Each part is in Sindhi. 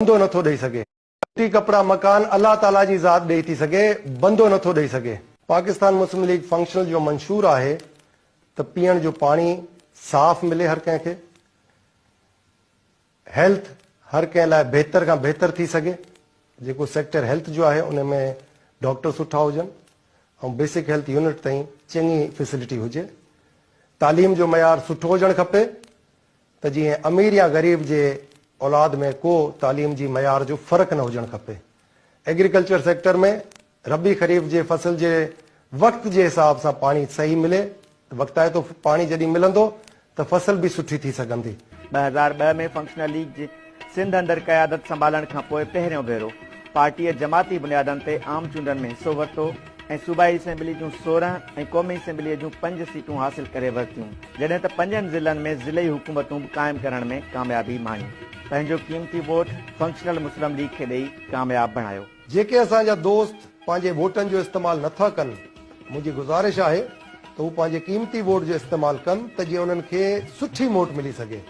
بندو نٿو ڏئي سگهي. روٽي ڪپڙا مڪان الله تعاليٰ جي ذات ڏئي ٿي سگهي، بندو نٿو ڏئي سگهي. پاڪستان مسلم ليگ فنڪشنل جو منشور آهي ته پيئڻ جو پاڻي صاف ملي هر ڪنهن کي، هيلٿ هر ڪنهن لاء بهتر کان بهتر ٿي سگهي، جيڪو سيڪٽر هيلٿ جو آهي ان ۾ ڊاڪٽر سٺا هجن ۽ بيسڪ هيلٿ يونٽ تائين چڱي فيسلٽي هجي، تعليم جو معيار سٺو هجڻ کپي ته جيئن امير يا غريب جي اولاد ۾ ڪو تعليم جي معيار جو فرق نه هجڻ کپي. ايگريڪلچر سيڪٽر ۾ ربيع خريف جي فصل جي وقت جي حساب سان پاڻي صحيح ملي ته وقتائتو پاڻي جڏهن ملندو ته فصل به سٺي ٿي سگهندي. 2002 ۾ فنڪشنل ليگ جي سنڌ اندر قيادت سنڀالڻ کان پوء پهريون ڀيرو پارٽيء جماعتي بنيادن تي عام چونڊن ۾ حصو ورتو ۽ صوبائي اسيمبلي جون 16 ۽ قومي اسيمبليء جون پنج سيٽون حاصل ڪري ورتيون، جڏهن ته پنجن ضلعن ۾ ضلعي حڪومتون به قائم ڪرڻ ۾ ڪاميابي ماڻي. پنهنجو قيمتي ووٽ فنڪشنل مسلم ليگ کي ڏئي ڪامياب بڻايو. جيڪي اسان جا دوست پنهنجي ووٽن جو استعمال نه ٿا ڪن، منهنجي گذارش آهي ته هو پنهنجي قيمتي ووٽ جو استعمال ڪن ته جيئن انهن کي سٺي موٽ ملي سگهي.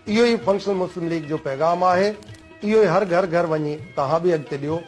اهو ئي فنڪشنل مسلم ليگ جو پيغام آهي. اهو ئي هر گهر گهر وڃي توهان به اڳتي ڏيو.